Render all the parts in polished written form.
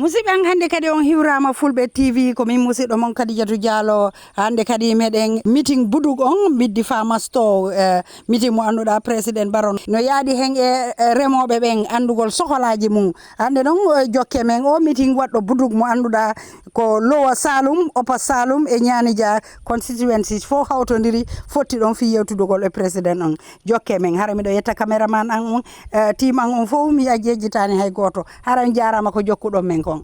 musidɓe an hannde kadi on hiwrama fulɓe tv komin musidɗo mon Khadijatou Diallo hannde kadi meɗen meeting buduk on middi famasto meeting mo annduɗa président Barrow no yaadi hen e remoɓe ɓen andugol soholaji mum hannde noon jokke men o meeting waɗɗo buduk mo annduɗa ko Lower Salum Upper Salum e Ñanija constituencies fof hawtodiri fotti ɗon fi yewtudugol e président on jokke men hara miɗo yetta caméraman an on team an on fof mi jejjitani hay goto hara jarama ko jokkuɗon men kon.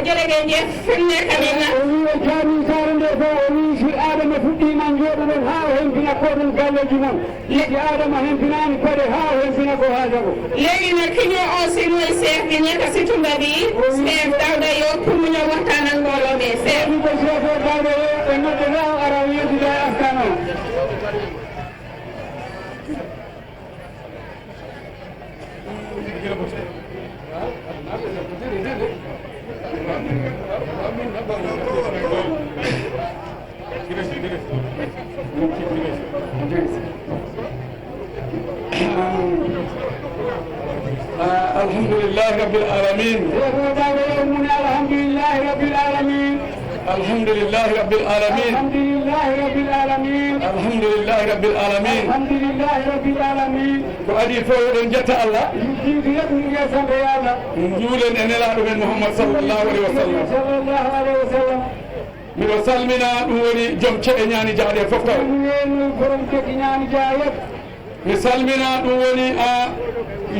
jërëjëf finne kanina o wi o jaari sare nde fo o wi si adama fuɗɗima jooɗoɗon ha o hempina koɗon galleji mon leɗɗi adama hempinani kode ha o hempina ko ha jago léegi nag ki ñoo on si mooy chef bi ñekka si tunda bi chef Dawda Yo pour mu ñëw waxtaan ak mbooloo mi chef bi ko chef o Dawda Yo e nodde ra o ara yeddude askan o الحمد لله رب العالمين الحمد لله رب العالمين الحمد لله رب العالمين الحمد لله رب العالمين الحمد لله رب العالمين الحمد لله رب العالمين وأدي فوق جتا الله يجيب يدن يا سبيانا نجولن أن لا محمد صلى الله عليه وسلم صلى الله عليه وسلم miɗo salmina ɗum woni joom ceɗe ñaani jaaɗe fof taw mi salmina ɗum woni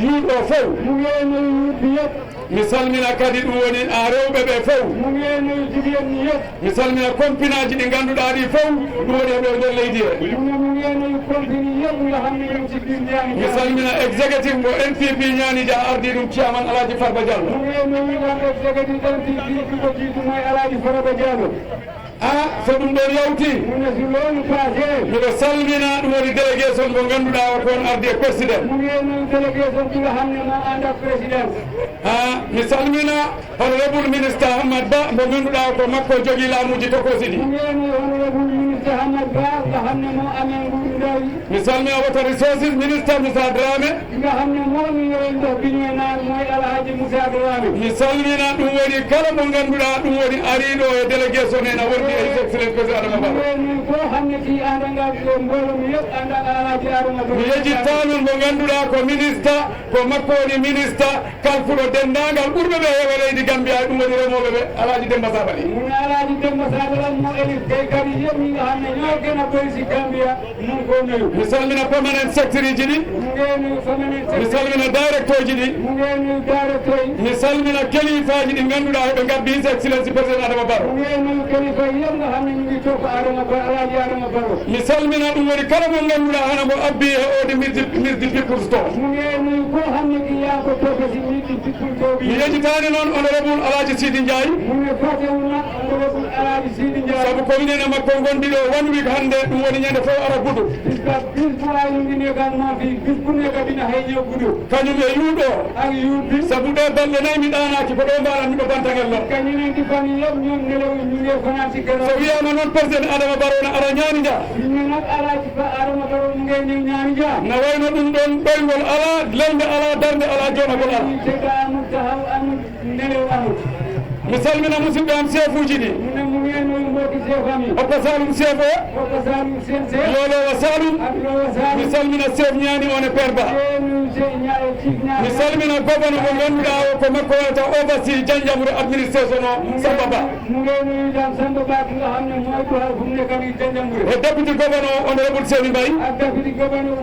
yuuɗo fof mu ngi nuyu yuut yëpp mi salmina kadi ɗum woni rewɓe ɓe fof mu ngi nuyu jigéen ñi yëpp mi salmina compinaji ɗi ngannduɗaa ɗi fof ɗum woni heɓe nder leydi he mu ngi nuyu compagnie yëpp nga xam ne ñoom ci biir Ñaani mi salmina exécutif mo NPP Ñaani Dia ardi ɗum ciyaman Alaji Farba Diallo mu ngi nuyu ɗon exécutif NPP ki ko jiitu mooy Alaaji Farba Diallo so ɗum ɗon yawti mu ne si loolu passé miɗo salmina ɗum woni délégation mo ngannduɗaa o kon ardi e président mu ngi nuyu délégation bi nga xam ne moo ànd ak président mi salmina honorable ministre Hamad Ba mo ngannduɗaa ko makko jogii laamuji tokosi ɗi mu ngi nuyu honorable ministre Hamad Ba nga xam ne moo amee nguur ndaw yi mi salmina water resources ministre Moussa Dramé nga xam ne moo ñu yore ndox bi ñu naan mooy Alhaji Moussa Dramé mi salmina ɗum woni kala mo ngannduɗaa ɗum woni ariiɗo e délégation en a wonɗi e his excellence président Adama Barrow koo xam ne kii ànd nga mbooloo mi yëpp ànd ak Alhaji Adama Barrow mi yejjitta noon mo ngannduɗaa ko ministre ko makko woni ministre kalfuɗo denndaangal ɓurɓe ɓe heewa leydi Gambia ɗum woni remooɓe ɓe Alhaji Demba Sabali mu ne Alhaji Demba Sabali moo élif baykat yi yëpp ñi nga xam ne ñoo gën a bëri si Gambia mu ngi ko nuyu mi salmina permanent secretary ji ɗi mu ngi nuyu permanent mi salmina directeur ji ɗi mu ngi nuyu directeur yi mi salmina kilifaji ɗi ngannduɗaa heɓe ngaddi his excellence président Adama Barrow mu ngi nuyu kilifa yëpp nga xam ne ñu ngi topp Adama Barrow Alhaji Adama Barrow mi salmina ɗum woni kala mo ngannduɗaa hana mo abbi e ode mirdi people's store mu ngi nuyu koo xam ne kii yaa ko topp si mirdi people's store mi yejjitaani noon honorable Alhaji Sidi Ndiaye mu ne fàttewuna honorable Alhaji Sidi Ndiaye sabu commune ene makko gonɗi ɗo 1 week hannde ɗum woni ñande fof ara gudu puisque bis bu ay ngi nekkan maa fi bis bu nekk dina xëy ñëw gudu kañum e yuuɗo ak yuut bi sabu ɗo balɗe nayi mi ɗanaaki ko ɗo mbaɗanmi ɗo bantagel ɗon ka ñeneen di fan yëpp ñoom nelew ñu ngi fanaan si gannaaw so wiyama noon président Adama Barrow ne ara ñaani dia ñu nag Alhaji Adama Barrow mu ngi ñëw ñaani dia no wayno ɗum ɗon ɗoygol ala lelde ala darde ala joɗagol ala tega amul taxaw amul nelew amul mi salmina musidɓe am chef uji ɗi mu ne mu ngi nuyu mbokki chef am yi hokka salum chef o Hokka Salum seen chef yolowa salum ak Lowa mi Salum salmina chef ñaani on e perba nuyu chief ñaari mi salmina gouverneur mo ngannduɗaa o ko makko wonata oversee janjamre administration o Samba Ba mu ngi nuyu dam Samba Ba ki nga xam ne mooy doxal fu mu nekk nii Janjanbureh e député gouverneur honorable Seni Mbaye ak deputy gouverneur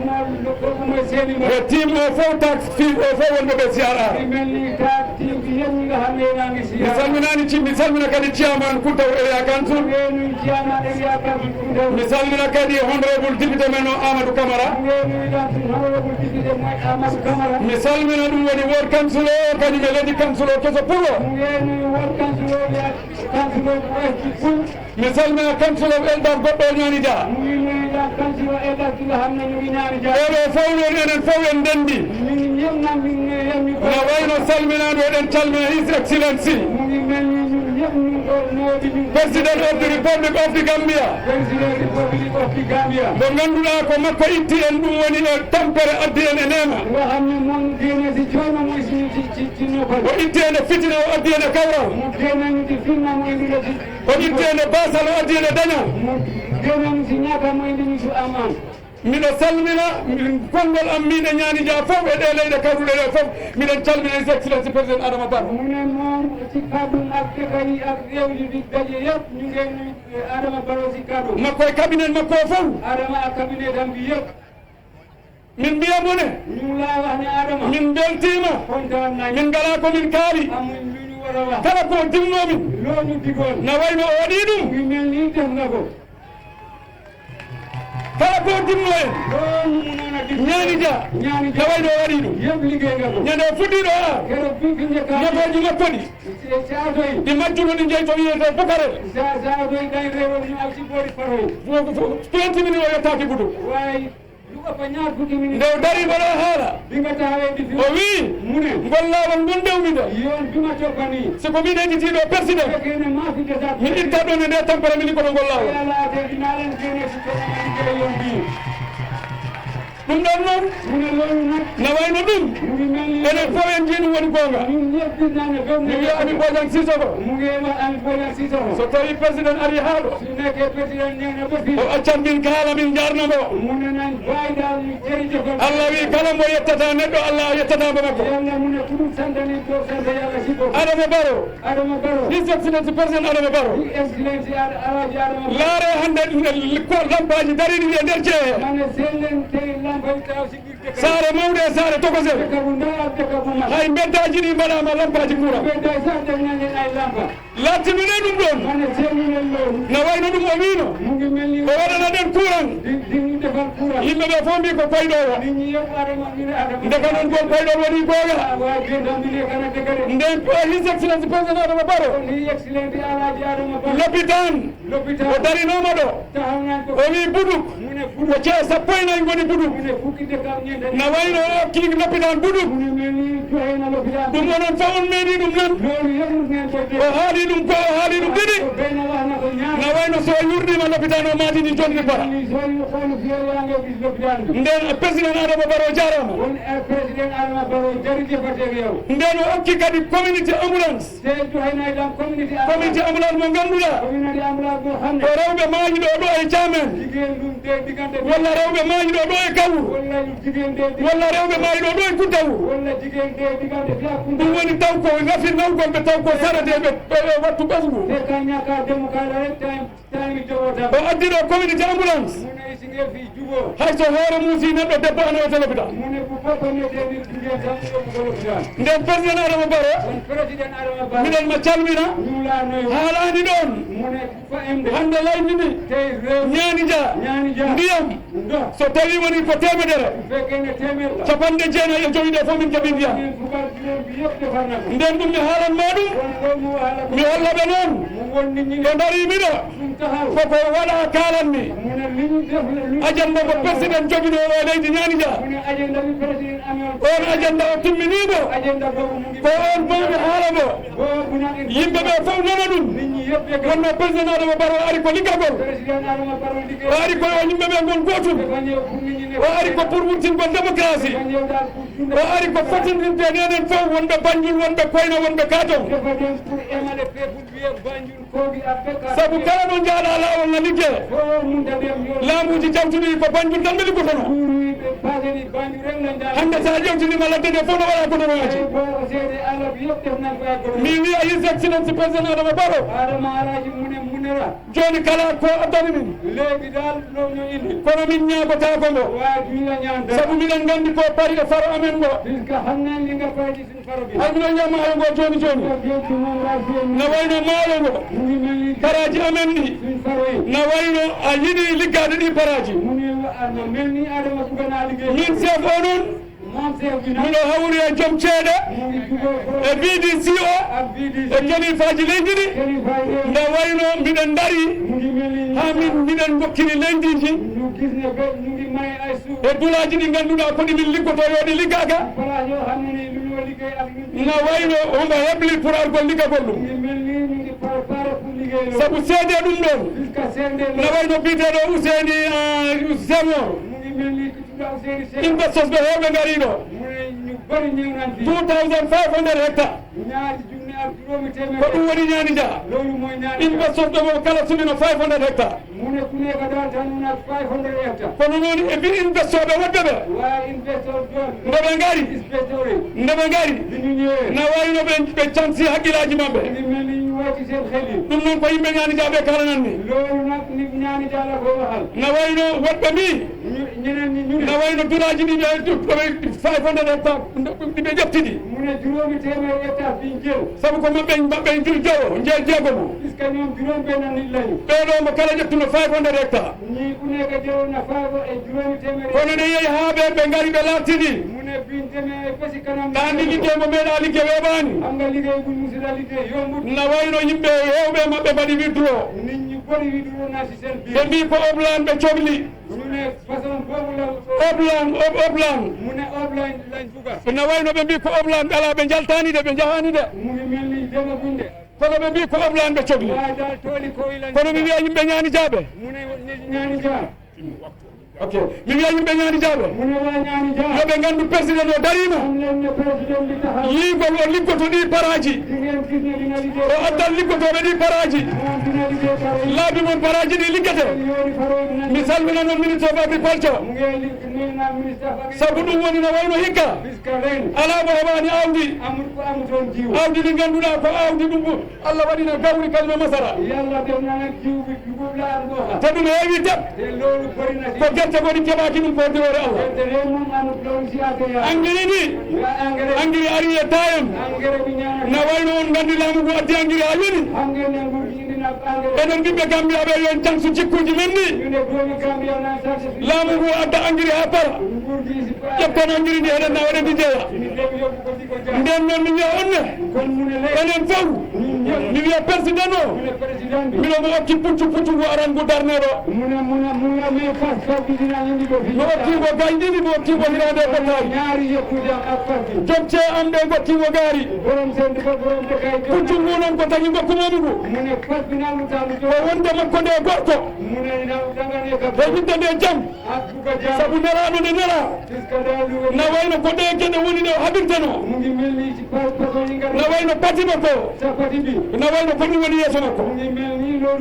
mooy Seni Mbaye e team o fof tax field o fof wonɓe ɓe CRR di mel ni taak team bi yëpp ñi nga xam ne naa ngi si mi salminani mi salmina kadi ciyaman Koutaw area council mu ngi nuyu chairman area council Koutaw mi salmina kadi honorable député men o Amadou Camara mu ngi nuyu dam honorable député mooy Amadou Camara mi salmina ɗum woni ward council o kañum e leydi council o keso pulo mu ngi nuyu ward council o ya council o West Ful mi salmina council of eldar goɗɗo ñaani dia mu ngi nuyu dam council o eldar ki nga xam ne ñu ngi ñaani ja oɗo fof noon enen fof en ndendi ñun ñëpp nag ñu ngi yem ñu no wayno salminade oɗen calmina his excellency mu ngi mel ni ñun ñëpp ñu ngi ko ñëwdi ñu president of the republic of the Gambia President Republic of the Gambia mo ngannduɗaa ko makko itti en ɗum woni e tampere addi en e neema nga xam ne moom génne si coono muy suñu ci noppal o itti en e fitina o addi en e kawral mu génne ñu ci finna mu indi la si o itti en e basal o addi en e dañal mu génne ñu si ñaaka mu indi ñu su amaan miɗo salmina konngol am min e ñaani dia fof e ɗe leyɗe kawruɗe ɗe fof miɗen calmina his excellence président Adama Barrow mu ne moom si kaddu ak dëkk yi ak réew yi di daje yëpp ñu ngi nuyu Adama Barrow si kaddu makko e cabinet makko o fof Adama ak cabinet am bi yëpp min mbiyamo ne ñu laa wax ne Adama min beltima kontaan nañ min ngala komin kaari amuñ lu ñu war a wax kala ko dimmomin loo ñu digoon no wayno o waɗi ɗum ngi mel ni def nga ko kala ko dimmo en loo ñu mënoon a dig ñaani dia ñaani no wayno o waɗi ɗum yëpp liggéey nga ko ñande o fuɗɗiɗo ara keroog bi fi njëkk a ñagoji makko ɗi sa oto yi ɗi majjuno ɗi jeeyi to wiyete Bokarel sa oto yi day réewal ñu ak si boori faro yi 20 minutes o yettaki budu waaye lu ëpp ñaar fukki minute nde o dari mbaɗa haala bi nga taxawee di fi o wi mu ne ngol laawol ngon ndewmi nde yoon bi ma toppa nii siko min heɗitiɗo président fekkee ne maa fi desaat min itta ɗon e nde tampere min koɗo ngol laawol yàlla ate dinaa leen génne si ko ma liggéey yoon bii ɗum ɗon noon mu ne loolu nag ne wayno ɗum mu ngi mel ni enen fof en jii ɗum woni gonga ñun ñëpp gis naa ne gëm mi wiya Ami Bojang Sissoko mu ngi wax Ami Bojang Sissoko so tawi président ari haa ɗo su nekkee président nee na ba fii o accat min kaala min jarnamo mu ne nañ bàyyi daal ñu jërëjëf Allah wi kala mo yettata neɗɗo Allah yettatamo makko yàlla mu ne ku dul sant ni doo sant yàlla si bopp Adama Barrow Adama Barrow his excellence président Adama Barrow His Excellency Alhaji Adama Barrow laare hannde ko lampaji dariɗi ɗi e nder jeehe ma ne seen leen tey lamp saare mawɗe e saare tokosel hay beddaji ɗi mbaɗama lampaji courant lattimine ɗum ɗon no wayno ɗum o wino o waɗana ɗen courant yimɓeɓe fof mbi ko koyɗowo ndeka noon gon koyɗol waɗi googa nden his excellence président Adama Barrow l'hôpital o darinoma ɗo o wi Buduk ko cee sappo e nayyi goni Buduk no wayno o kii l'hôpital Buduk ɗum onon fof on meeɗi ɗum nan o haali ɗum ko o haali ɗum ɗiɗi no wayno so yurdima l'hôpital o matini jonni bara nden président Adama Barrow jarama nden o hokki kadi communauté ambulance communauté ambulance mo ganduɗa ko rewɓe maaji ɗo e Jamen walla rewɓe maaji ɗo e Kawur walla rewɓe maaji ɗo e Kuddawur ɗum woni taw ko rafi nawgol ɓe taw ko saɗateɓe wattu ɓesgu o addi ɗo communauté ambulance hay so hoore muusi neɗɗo debbo ano e télépital nden président Adama Barrow miɗen ma calmina haalani ɗon hande laynini ñaani dia ndiyam so tawi woni ko temedere capanɗe jeenayi e joyi ɗe fof min jaɓi ndiyam nden ɗum mi haalanma ɗum mi hollaɓe noon ɗo darimiɗo koko waɗa kalanmi agenda mo président jogino o leydi ñaani dia on agenda o timminimo ko on bawmi haalamo yimɓeɓe fof nana ɗum wonno président Adama Barrow ari ko liggagol o ari ko yimɓeɓe gon gotum o ari ko pour wurtingol démocratie o ari ko fotindinde nenen fof wonɓe Banjul wonɓe Koyna wonɓe Katom sabu kala ɗo jaaɗa lawol no ligge laamuji jawtuɗi ko Banjul tan ɓe liggotono hande sa ƴewtinima ladde nde fof no waɗa gotonoaji mi wi a his excellence président Adama Barrow joni kala ko addani min kono min ñagotako ngo sabu miɗen gandi ko paari e faro amen ngo hay miɗon wiya maalo ngo joni joni no wayno maalo ngo paraji amen ɗi no wayno a yiɗi liggade ɗi paraji min chef o noon miɗo hawri e joom ceeɗe e VDC o e kalifaji leydi ɗi nde wayno mbiɗen daari ha miɗen gokkiri leydiji e dulaji ɗi ganduɗa ko ɗimin liggoto yoɗi liggaka no wayno omo hebli pour argol liggagol ɗum sabu seede ɗum ɗon no wayno biteɗo Ouseyni Senghor investos ɓe hewɓe gari ɗo 2500 hectares ko ɗum woni ñaani dia investos ɓe mo kala sumino 500 hectares kono noon e bi investoɓe woɗɓe ɓe ndeɓe ngari no wayno ɓe cansi haqqillaji mabɓe ɗum noon ko yimɓe ñaani dia ɓe kalananni no wayno woɗɓe mbi no wayno duraji ɗi ɓe 500 hectares ɗiɓe ƴeftiɗi sabu ko maɓɓe jowo jeegomo ɓeɗo mo kala ƴettuno 500 hectares kono ne yeehi ha ɓe ngari ɓe lartini ɗani ligguey mo meeɗa liggue weeɓani no wayno yimɓe hewɓe maɓɓe mbaɗi widduro ɓe mbi ko oblan ɓe cohli oblan no wayno ɓe mbi ko oblan ɓe ala ɓe jaltani de ɓe jahani de kono ɓe mbi ko oblan ɓe cohli kono mi wiya yimɓe ñaani jaaɓe ok mi wiya yimɓe ñaani jaaɓe yoɓe gandu président o darima yigol o liggoto ɗi paraji o addal liggotoɓe ɗi paraji laabi mon paraji ɗi liggete mi salmina noon ministre of agriculture sabu ɗum woni no wayno hikka ala mo heɓani awdi ɗi ganduɗa ko awdi ɗum Allah waɗino gawri kalme masara te ɗum heewi deb ko gerte goni keɓaki ɗum fordinore Allah engrais ni engrais ari e tayen na wayno on gandi laamu ngu addi engrais ha yoni enen ɓiɓɓe gambiyaɓe yon jansu jikkuji men ni laamu ngu adda engrais ha para ƴetton engrais ndi heɗen na waɗen ndi jeeya nden noon mi wiya onne enen fof mi wiya président o mbiɗo mo okki puccu ngu aran ngu darneɗo mi okkigo gayɗiɗi mi okkigo hirande ɓottari jobce am ɓe gokkimo gaari puccu ngu noon ko tagui gokkumomi ngu o wonde makko nde gorko e yidde nde jaam saabu nelaɗo nde nela na wayno ko ɗe gueɗe woni ɗe o haɓirteno na wayno patimo ko na wayno ko ɗum woni yeeso makko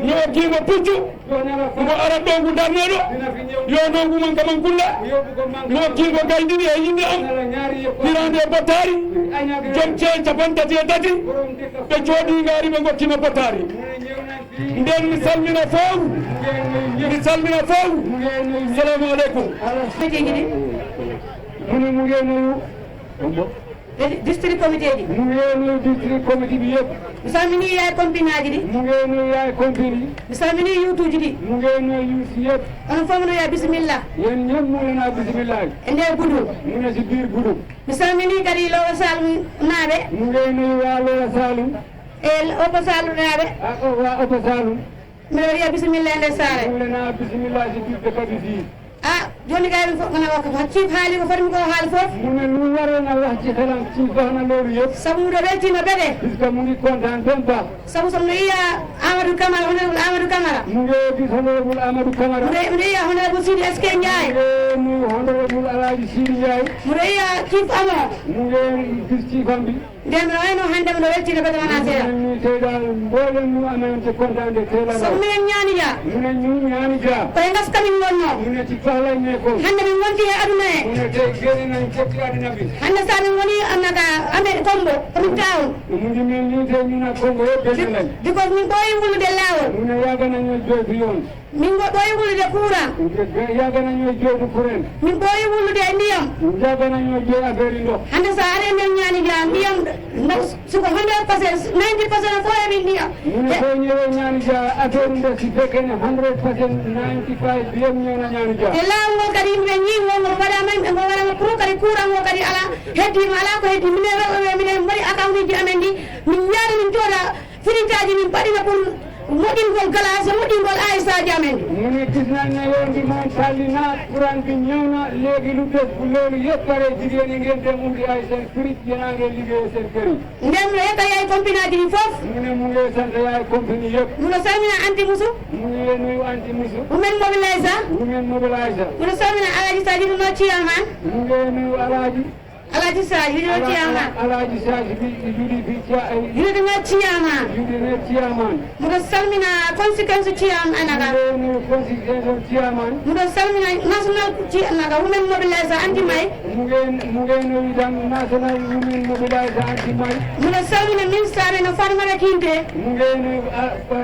mi okkimo puccu mo arat ɗo ngu darneɗo yo no nguman kaman kulla mi okkimo gayɗiɗi e yinde am hirande bottari joom ceen capantati e tati ɓe jooɗi gaari ɓe gokkima bottari nden mi salmina fof salamu aleykum district committee ji district committee bi yëpp mi salmini yaay compagnie aji ɗi yaay compagnie mi salmini yuutuji ɗi youth yëpp onon fof no ya bisimilla yen ñëpp mugena bisimillah e nder Budum mune si biir Budum mi salmini kadi Lowo Saloum naaɓe waa Lowo Saloum e Opo Saloum naaɓe waa Opo Saloum mbiɗo wiya bisimilla e nder saare mugena bisimillah si biirde kadi fii joni kay fof kono wakko ciif haali ko fotmi ko haali fof mune lu warona wax ci xelam ci soxna loolu yëpp sabu muɗo weltima ɓeɗe puisque mu ngi kontaan ben baax sabu sono yiya Amadou Camara honorable Amadou Camara mu ngi gis honorable Amadou Camara muɗo yiya honorable Sidi Eske Ndiaye mu honorable Alhaji Sidi Ndiaye muɗo yiya Chief Amo mu ngi gis ciifam bi nden mbiɗo wayno hannde mbiɗo weltina ɓeɗe wona seeɗa ni tey daal mboolem mu amante kontaande teela sabu minen ñaani dia mune ñu ñaani dia koye gaskamin gonno mune ci faala ne ko hannde min gonti e aduna he mune tey génn nañ fokki aduna bi hannde sa min woni annaka amen Kombo komin tawon mu ngi mel ni tey ñu na Kombo yëpp benn lañ because min ɓooyi wulude laawol mune yàgg nañu jooytu yoon min ɓooyi wulude courant yàgg nañu jooytu kuren min ɓooyi wulude e ndiyam yàgg nañu jooy affaire ndox hannde sa ari nden ñaani dia ndiyam siko 100% 90% fof heɓi ndiyam mune so ñëwee ñaani dia affaire ndox si fekkee ne 100% 95 bi yëpp ñëw na ñaani dia e laawol ngol kadi yimɓe ñiigo ngol waɗama ngo waɗama pour kadi courant ngo kadi ala heddima ala ko heddi minen rewɓeɓe minen mbaɗi account uji amen ɗi min jaari min jooɗa firintaji min mbaɗina pour moƴƴingol glace moƴƴingol ASAji amen ɗi mune gis nañ ne yoon bi moom tàlli na courant bi ñëw na léegi lu des bu loolu yëpp pare jigéen ñi ngeen dem undi ay seen prix yéen a ngeen liggéey seen kër yi nden mbiɗo yetta yaay compagnie aji ɗi fof mune mu ngi sant yaay compagnie yëpp mbiɗo salmina anti musu mu ngi nuyu anti musu women mobilisa women mobilisa mbiɗo salmina Alaji Sadji ɗum no ciyaman mu ngi nuyu Alaji Sadji ɗo ciyaman Alhaji Sadji bi juɗi bi juɗi no ciyaman juɗi ne ciyaman mbiɗo salmina conséquence ciyaman anaga mu ngi conséquence ciyaman mbiɗo salmina national anaga women mobilisa anti may mu ngi nuyu dan national women mobilisa anti may mbiɗo salmina ministre amen no Fatoumata Kinte mu ngi nuyu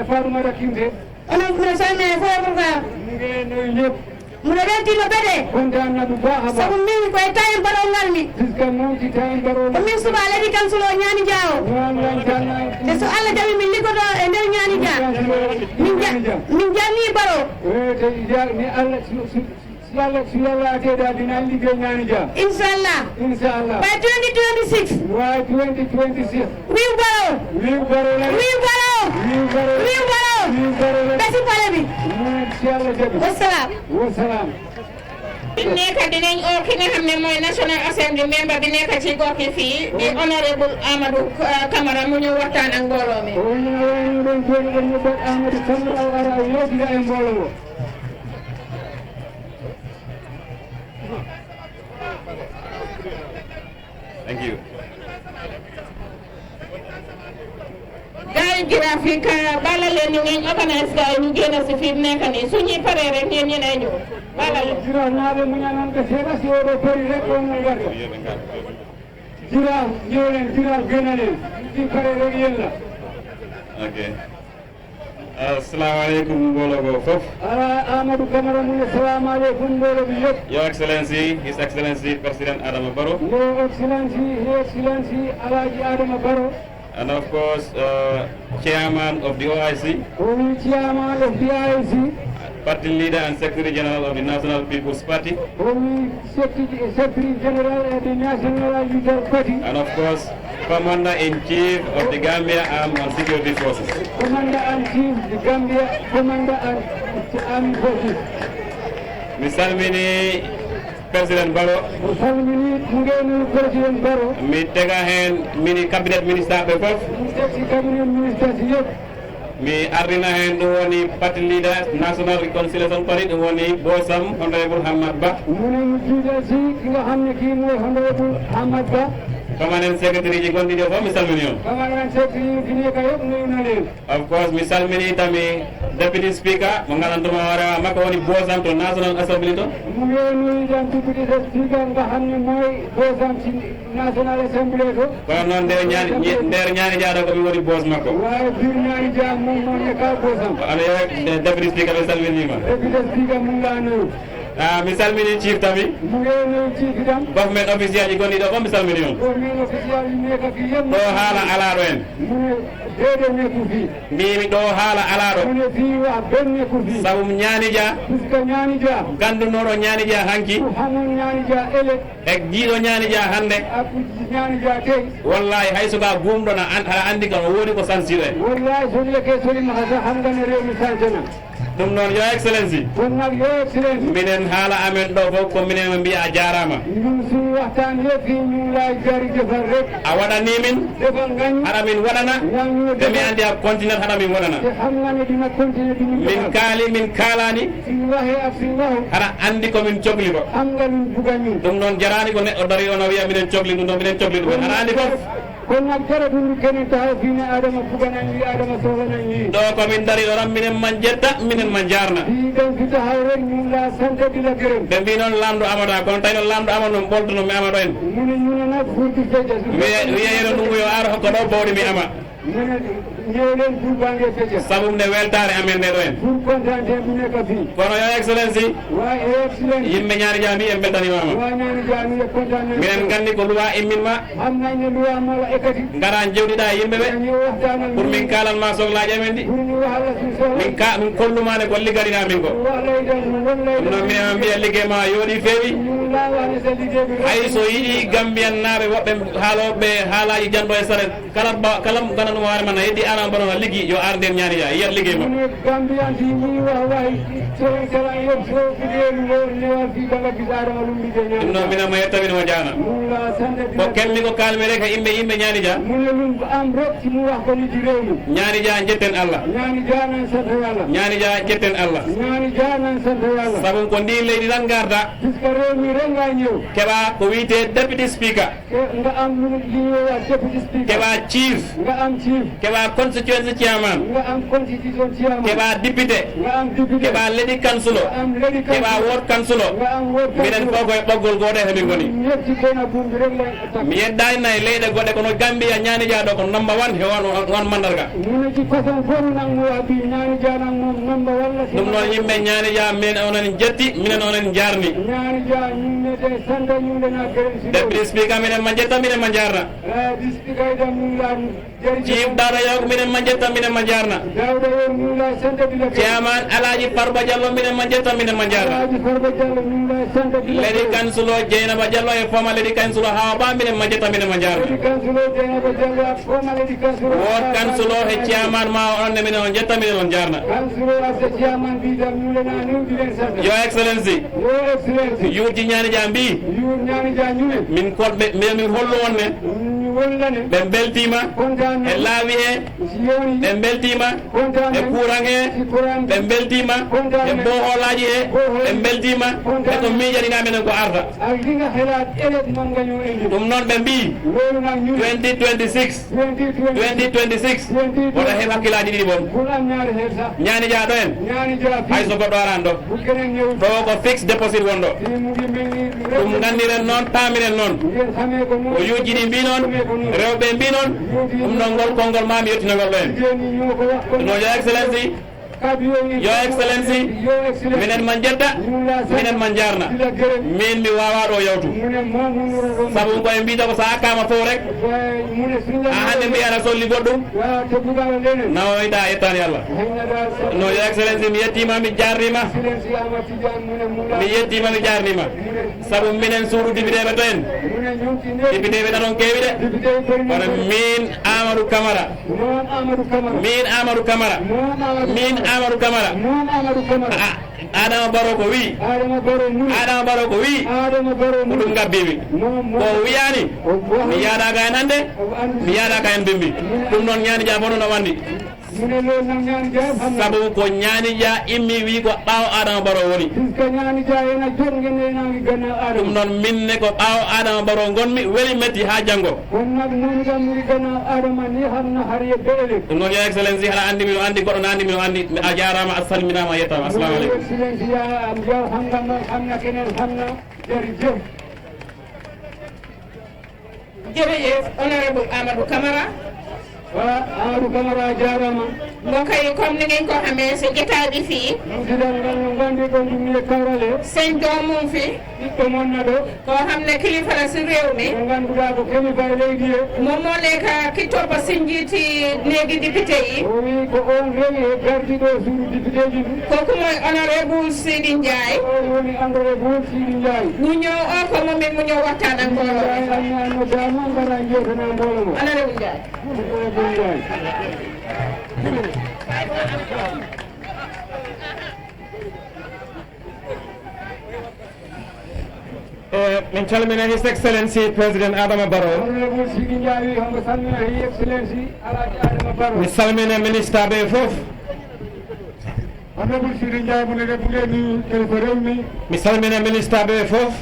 Fatoumata Kinte onon mbiɗo salmina fof ka mu ngi nuyu ñëpp mbiɗo weltima ɓeɗe kontaan na bu baax a baax sabu min koye tayen baɗolngal mi puisque moom ci tayen baroo ko min suba leydi council o ñaani diawo ñoom lañ tànn te so Allah jaɓi min liggoto e nder ñaani dia min janni baro te ni Allah su yàlla atee daal dinañ liggéey ñaani dia inchallah by 2026 waaye 2026 wiw baro besi pale bi wassalam nekk dinañ oo ki nga xam ne mooy National Assembly member bi nekk ci gox yi fii di honorable Amadou Camara mu ñëw waxtaan ak mbooloo mi. Thank you. gaay Jaraaf yi bala leen ñu ngeen organise gaay ñu génn si fi mu nekk nii su ñuy paree rek ñeen ñeneen ñëw bala leen. Jaraaf naaɓe muñananɓe seeɗa si oɗo pari rek on mo garta Jaraaf ñëw leen Jaraaf gëna leen si pare rek yéen la. Okay. Assalamu alaikum mbolo fof. Amadou Camara mu ne salamu alaikum mbolo bi yëpp. Your Excellency, His Excellency President Adama Barrow. Your Excellency Alaji Adama Barrow. And of course, Chairman of the OIC. Chairman of the OIC. Party leader and Secretary General of the National People's Party. Secretary General of the National People's Party. And of course, Commander-in-Chief of the Gambia Armed and Security Forces. Commander-in-Chief of the Gambia Armed Forces. Mr. Mini President Barrow. President Barrow. Mi tega hen mini cabinet minister be fof. Cabinet minister mi ardina hen ɗum woni party leader National Reconciliation Party ɗum woni Bosam Honorable Hamad Ba. Hamad Ba. Permanent Secretary ji gonɗiɗo fof mi salmini on. Of course mi salmini tami Deputy Speaker mo gandanɗuma hoore makko woni Bosam to National Assembly to. kono noon nder ñaani jaaɗo komi woni boss makko. ano yo Deputy Speaker mi salminima. mi salmini chief tami government official ji gonɗiɗo fof mi salmini on. ɗo haala alaɗo en mbimi ɗo haala alaɗo saabu ñaani dia gandunoɗo ñaani dia hanki e jiiɗo ñaani dia hande wallahi hay soka gumɗo aɗa andi kam o woodi ko sansiɗo en ɗum noon yo excellency minen haala amen ɗo fof ko minen mbiya a jarama a waɗani min haɗa min waɗana te mi andi a continue haɗa min waɗana min kaali min kalani haɗa andi komin cohli ko ɗum noon jarani ko neɗɗo dari ono wiya minen cohli ɗum ɗo minen cohli ɗum haɗa andi fof kono nag jara ɗum kenen taw fine adama fuganani adama sohlanani ɗo komin dari ɗo tan minen man jetta minen man jarna ɗiɗon fita hawren min la sante dila gërëm ɓe mbi noon lamɗo amata kono tawi noon lamɗo amata noon ɓoltono mi amaɗo en mune nag furti feƴa wiyeyeno ɗum yo ar hokko ɗo bawɗi mi ama mune ñewlen fulbange feƴa sabu nde weltare amen nde ɗo en pour contente mine ka fi kono yo excellency wa excellence yimɓe ñaari jami en beltanimama wa ñaani jami e contane minen gandi ko luwa imminma xam nañ ne luwa mala ekati gara jewɗiɗa e yimɓeɓe ñu waxtana pour min kalanma sohlaji amen ɗi pour ñu waxala suñ sohla min kollumane ko liggaɗina min ko wax lay dan won lay ɗum noon minen mbiya ligguey ma yooɗi feewi ñu la wani sa liggéey bi hay so yiiɗi gambiyan naaɓe woɓɓe haaloɓe haalaji janɗo e saret kala gandanuma hoore man a heddi anam bonono liggi yo ar nden ñaani ja yiyat ligguey ma gambiyan si ñi wax way so kala yeb so fideelu lewal fi bala bisaadama ɗum liggéey ɗum noon minen mo yettabinimo jaana ko kelmi ko kalmi rek yimɓe ñaani dia mune ɗum am rek si mu wax ko niti rewmi ñaani dia jetten Allah ñaani dia nan sante Allah ñaani dia jetten Allah ñaani dia nan sante Allah sabu ko ndi leydi tan garda puisque rewmi rek nga ñëw keɓa ko wiyete deputy speaker nga am liñowa deputy speaker keɓa chief nga am chief keɓa constituency chairman nga am constitution chairman keɓa député nga am député keɓa lady councilor am lady keɓa ward councilor nga am ward minen fof koye ɓoggol goɗo e hemin goni yetti kena bumbi rek la mi yeddani nayi leyɗe goɗɗe kono Gambia ñaani dia ɗo ko number 1 he won mandarga mune ci façon fof nan mo abi ñaani dia nan mom number walla ɗum noon yimɓe ñaani dia min onen jetti minen onen jarni ñaani dia ñumne de santa ñumne na gërëm si deputy speaker minen ma jetta minen ma jarna di speaker da mu la chief dawda yaw minen ma jetta minen ma jarna dawda yo mu la santa dila chairman alaji Farba Diallo minen ma jetta minen ma jarna alaji Farba Diallo mu la santa dila lady councilor Dieynaba Diallo e former lady councilor Hawa Ba minen ma jetta minen ma jarna lady councilor Dieynaba Diallo ak former lady councilor ward councilor e chairman ma onne minen on jetta minen on jarna councilor as chairman bi da mu la na ñu di len santa yo excellency yuuji ñaani dia mbi yu ñaani dia ñune min kolɓe min hollu on ne wollane ɓe beltima kontane e laawi he yoni ɓe beltima kontane e courant he ɓe beltima e boholaji he ɓe beltima e ko miijaɗinaminen ko arta ak li nga xelaat elet man nga ñu indi ɗum noon ɓe mbi loolu nag ñu 2026 woto heɓ hakkillaji ɗiɗi bon bul am ñaari xeer sax ñaani dia ɗo en ñaani dia hay so goɗɗo aran ɗo bu keneen ñëw ɗo ko fixe déposit wonɗo fii mu ngi mel ni ɗum gandiren noon pamiren noon ngeen xamee ko o yuuji ɗi mbi noon rewɓe mbi noon ɗum ɗon ngol konngol ma mi yettinogol ɗo en jigéen ñi ñoo ko wax ko no yo excellency Your Excellency minen man jedda minen man jarna min mi wawa ɗo yawtu sabu koye mbita ko sa akkama fof rek a hande mbiyata solli goɗɗum nawoyta yettani Allah no Your Excellency mi yettima mi jarnima mi yettima mi jarnima sabu minen suudu dibideɓe to en dibideɓe ɗaɗon kewi de kono min Amadou Camara min Amadou Camara min Amadou Camara Adama Barrow ko wi Adama Barrow ko wi ko ɗum gabbimi ko wiyani mi yaadaka hen hande mi yaadaka hen bimbi ɗum noon ñaani ja bono no wandi sabu ko ñaani ja immi wi ko ɓaawo Adama Barrow woni ɗum noon minne ko ɓaawo Adama Barrow gonmi weli metti ha janggo ɗum noon Your Excellency haɗa andi mino andi goɗɗo no andi mino andi a jarama a salminama a yettama assalamu aleykum jërëjëf honorable Amadou Camara Amadou Camara jarama mbokk yi comme ni ngeen ko xamee si jotaay bi fii seen doom mu fi koo xam ne kilifa la si réew mi moom moo nekk ki toppa si njiiti néegi député yi kooku mooy honorable Sidi Ndiaye ñu ñëw oo ko moom it mu ñëw waxtaan ak mbooloo honorable Ndiaye min calmina His Excellency President Adama Barrow mi salmina ministre ɓe fof mi salmina ministre ɓe fof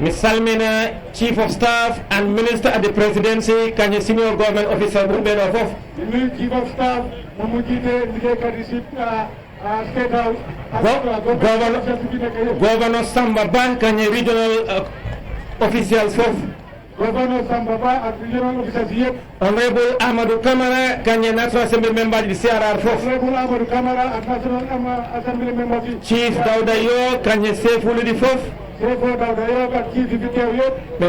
mi salmina Chief of Staff and Minister at the Presidency kañum senior government officer ɓurɓe ɗo fof Chief of Staff Governor Samba Ba kañum regional officials fof Governor Samba Ba ak regional officers yëpp Honorable Amadou Camara kañum National Assembly member ji CRR fof Honorable Amadou Camara ak National Assembly members yi Chief Dawda Yo kañum sefuluɗi fof ɓe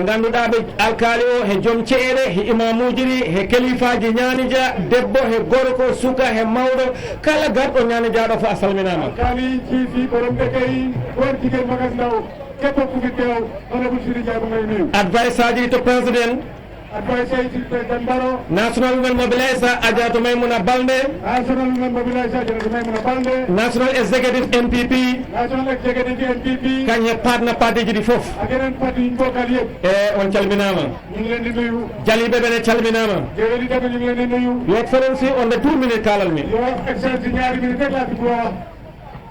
ngannduɗaa ɓe alkaali o he joom ceeɗe he imamuji ɗi he kalifaji ñaanija debbo he gorko suka he mawɗo kala garɗo ñaanijaɗo fof a salminama alkaali ciifi ɓoɗon ɓe kay goor jigéen magas ndaw keppo kufi tew honorable Sidi Ndiaye mo ngay nuyu advice aji to président advice aji président Barrow national women mobiliser Adjaratou Maimouna Baldé national women mobiliser Adjaratou Maimouna Baldé national executive MPP national executive MPP kañum partner parti ji ɗi fof ak yeneen parti yi ñu bokkal yëpp on calminama ñu ngi leen di nuyu jaliɓe ɓene calminama jeweli tamit ñu ngi leen di nuyu Your Excellency on the 2 minute kalal mi Your Excellency ñaari minute rek laa fi bëgg a wax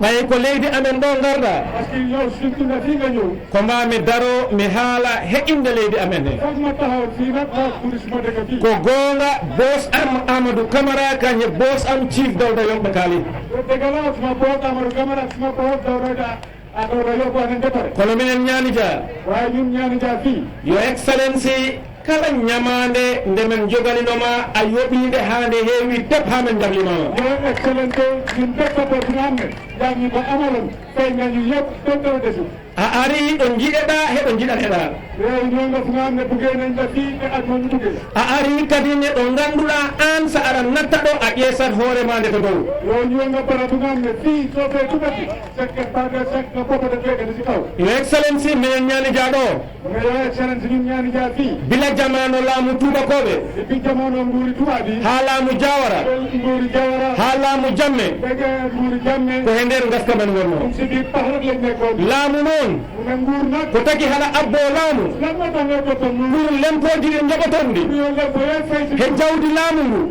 ɓayi ko leydi amen ɗo garɗa parce que yow surtout fii nga ñëw ko mbami daro mi haala heƴinde leydi amen he foog ma taxaw fii nag ma tourisme dëkk fii ko goonga boss am Amadou Camara kañum boss am Chief Dawda yomɓe kaali dëgg la suma boss Amadou Camara suma boss Dawda a Dawda yobbo anen depare kono minen ñaanija waaye ñun ñaanija fii Your Excellency kala ñamande nde men joganinoma a yoɓinde ha nde heewi deb ha men jablimama Your Excellency ñun deppato tunamne jangñi ko amalon fay ngañu yëpp ɗon desu a ari ɗo jiɗeɗa heɗo jiɗateɗa réunion nga tunamne bugeenen da fii e admoñu buge a ari kadi ne ɗo ganduɗa an sa aɗa natta ɗo a ƴeesat hoorema nde to dow réunion nga bara tunamne fii so fe tubati sekke pade sek no popode fekede si kaw Your Excellency minen ñaanija ɗo mais Your Excellency ñun ñaanija fii bila jamano laamu tubakoɓe depuis jamono nguuri tubaɓi ha laamu Jawara nguuri Jawara ha laamu Jamme dege nguuri Jamme ko he nder gaska men wonno ɗum si biir pax rek lañ nekkoon laamu noon mais nguur nag ko tagi haɗa abbo laamu lan moo tax nga jottoon nguur ɗum lempoji ɗi joɓoton ɗi yo lempo ye fay si he jawdi laamu ngu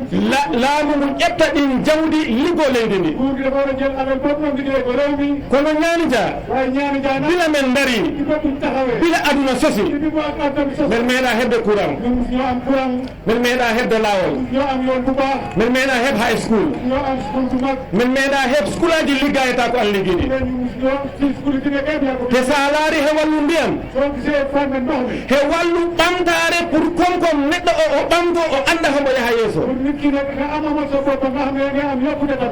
si laamu ngu ƴetta ɗin jawdi liggo leydi ndi nguur gi dafa war a jël alal bopp noon liggéey ko réew mi kono ñaanija waaye ñaani jaa nag bila men dari il faut ɗum taxawee bila aduna sosi di mo ak adam sos men meeɗa heɓde courant ñun ñoo am courant men meeɗa heɓde lawol ñoo am yoon bu baax men meeɗa heɓ high school ñoo am school bu mag min meeɗa heɓ school aji liggayata ko Allah ligguiɗi ñoo ci school gi nekk yëpp yaa ko te sa laari he wallu ndiyam he wallu ɓamtare pour konkom neɗɗo o ɓamto o anda homo yaha yeeso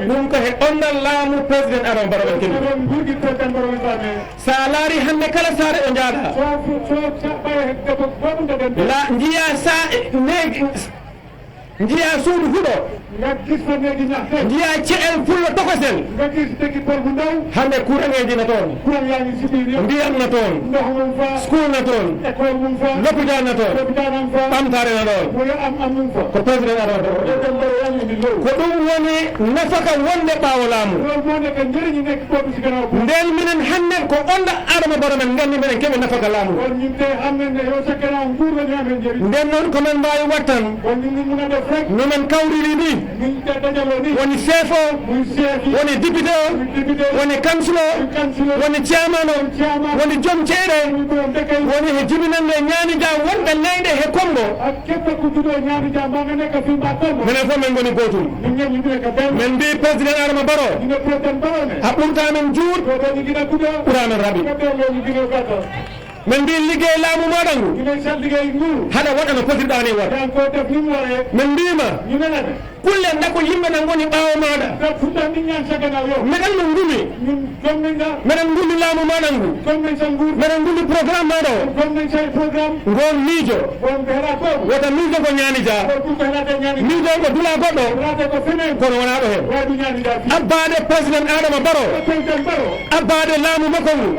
ɗum ko he ɗonnal laamu président Adama Barrow en keni sa laari hande kala saare ɗo jaaɗa la jiya sa jiya suudu huɗo jiya ce'el fullo tokosel hande kurangeji na toon ndiyam na toon school na toon l'hôpital na toon ɓamtare na ɗon ko président Adama ko ɗum woni nafaka wonde ɓaawo laamu nden minen hande ko onda Adama Barrow men gandi minen keɓe nafaka laamu nden noon komin mbawi wattan nomin kawriri ni woni chef o woni député o woni council o woni chairman o woni joom ceeɗe woni he jibinande ñaanija wonɓe nayde he kombo minen fof min goni gotum min mbi président Adama Barrow a ɓurtamin juut ɓuramin raaɓi min mbi liggey laamu maɗa ngu haɗa waɗa no potirɗa ni waɗa min mbima kulle dako yimɓe na goni ɓaawo maɗa meɗen no ngumi meɗen ngulli laamu maɗa ngu meɗen ngulli programme maɗa o ngon miijo wota miijo ko ñaanija miijo ko dula goɗɗo kono wona ɗo hen abbade président Adama Barrow abbade laamu makko ngu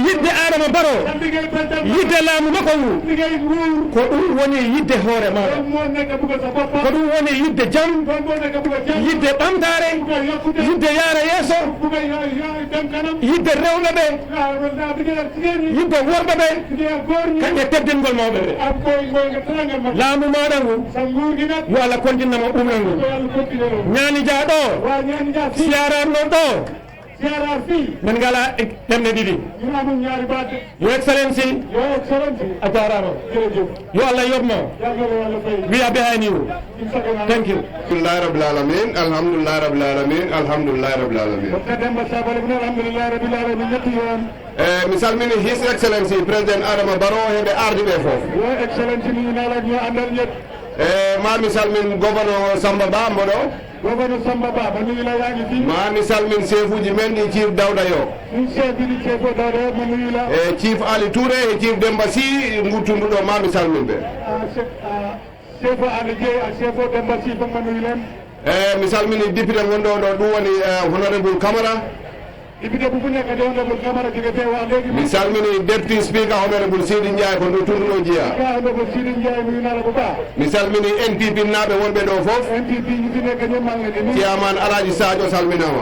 yidde Adama Barrow yidde laamu makko ngu ko ɗum woni yidde hoore maɗa ko ɗum woni yidde jam yidde ɓamtare yidde yaara yeeso yidde rewɓe ɓe yidde worɓe ɓe kañƴe teddingol mawɓe ɓe laamu maɗa ngu yo Allah kontinnamo ɓumnal ngu ñaanija ɗo siyaranno ɗo min ngala ɗemɗe ɗiɗi yo excellency a jarama yo Allah yoɓmo wiya be hayni o thank you alhamdulillahi rabbil alamin alhamdulillahi rabbil alamin alhamdulillahi rabbil alamin mi salmini his excellency président Adama Barrow heɓe arde ɓe foof ma mi salmin gouverneur Samba Ba mboɗo ma mi salmin chef uji men ɗi chief Dawda Yo e chief Ali Touré e chief Demba Sy guttunduɗo ma mi salmin ɓe mi salmini député gonɗo ɗo ɗum woni honorable Camara mi salmini deputy speaker honorable Sidi Ndiaye ko ndu tunduɗo jiya mi salmini NPP naɓe wonɓe ɗo foof ciyaman Alaji Sadio salminama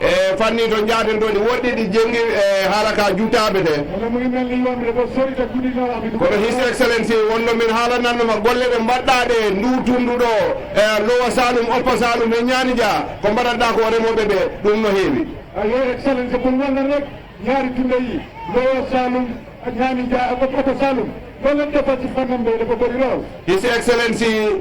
e fanni to jaaten ɗo ɗi woɗɗi ɗi jenggi e haalaka juttaɓe te kono his excellency wonno min haalanannoma golle ɗe mbaɗɗaɗe ndu tunduɗo e Lowa Salum Oppa Salum e Ñanija ko mbaɗatɗa ko remoɓe ɓe ɗum no heewi yo excellence pour wonnan rek ñaari tunde yi Lowa Salum ak Ñanija ak Oppa Salum golle defati fannam ɓe dafa ɓori lool his excellency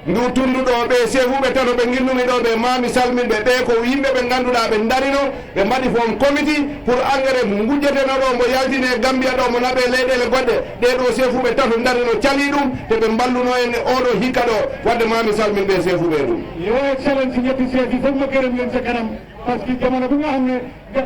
ndu tunduɗo ɓe sehuɓe tano ɓe guinnumi ɗo ɓe mami salminɓe ɓe ko yimɓe ɓe ganduɗa ɓe darino ɓe mbaɗi fon committee pour engrais gujjeteno ɗo mo yaltine Gambia ɗo mo naɓe leyɗele goɗɗe ɗeɗo sefuɓe tato darino cali ɗum teɓe balluno en oɗo hikka ɗo wadde mami salminɓe sefuɓe ɗum yo excellence ñetti seefi fof mo gërëm leen sa kanam parce que jamono bi nga xam ne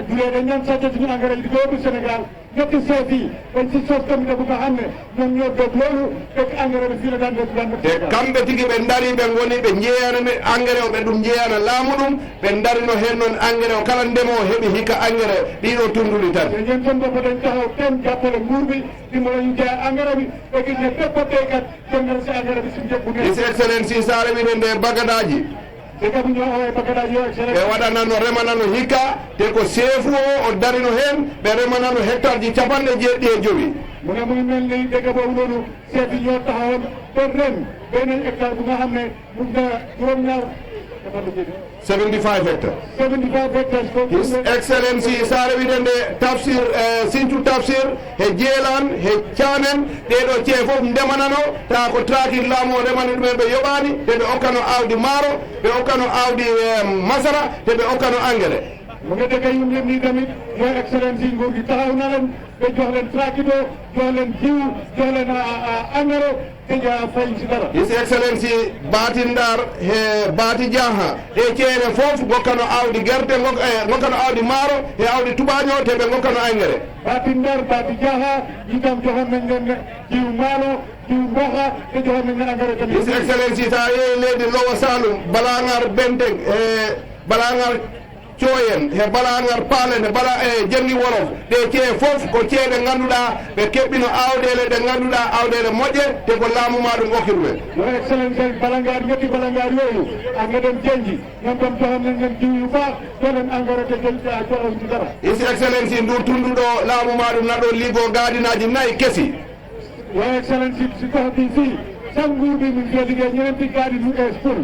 juleeɗe ñan sajja suñu engrais yi doodu Sénégal ñetti seef yi dañ si sos comité bu nga xam ne ñoom ñoo dog loolu fekk engrais bi fii la daan def te kamɓe tigi ɓe daari ɓe goni ɓe jeeyana engrais o ɓe ɗum jeeyana laamu ɗum ɓe darino hen noon engrais o kala ndemowo heeɓi hikka engrais ɗiɗo tunduɗi tan e ñen ton bopo dañ taxaw ten jàppale nguur bi ɗimolañu jeeya engrais bi ɓe gis ne fépp baykat jongal si engrais bi suñu jëggu ne his excellency sa rewino nde bagadaji ɓe waɗanano remanano hikka te ko seefu o o darino hen ɓe remanano hectare ji capanɗe jeeɗiɗi e joyi mune muy mel ni dégg boobu noonu seefi ñoo taxawoon te ren benn hectare bu nga xam ne mun na juróom-ñaar 75 hectares 75 hectares his excellency sa rewide nde tafsir Sinthiou tafsir he jeelan he canen ɗeɗo cee fof ndemanano tawa ko trakir laamu o remani ɗumen ɓe yoɓani te ɓe okkano awdi maaro ɓe okkano awdi masara te ɓe okkano engrais mu nga dëgg yu leen nii tamit Your Excellency nguur gi taxaw na leen ba jox leen tracteur jox leen jiw jox leen engrais te ja fay ci dara His Excellency Bati Ndar he Bati Jaha e ceere fof gokkano awdi gerte gokkano awdi maaro e awdi tubaño te ɓe gokkano engrais Bati Ndar Bati Jaha itam joxoon nañ leen jiw maalo jiw mboxa te joxoon nañ leen engrais tamit His Excellency sa yeeyi leydi Lowa Saloum Balangar Benteng e Balangar Coyen he Balangar Palen he bala e Jengi Wolof ɗe cee fof ko ceeɗe ngannduɗa ɓe keɓɓino awɗele ɗe ngannduɗa awɗele moƴƴe te ko laamu ma ɗum hokkiɗu men Your Excellency Balangar ñetti Balangar yooyu ak nga dem Jengi ñoom tam joxoon nañ leen jiw yu baax jox leen engrais te joxoon ci dara His Excellency ndu tunduɗo laamu ma ɗum naɗo ligo gadinaji nayyi kesi Your Excellency si gox bi fii sam nguur bi min fee liggéey ñeneenti gaadi yu ees pour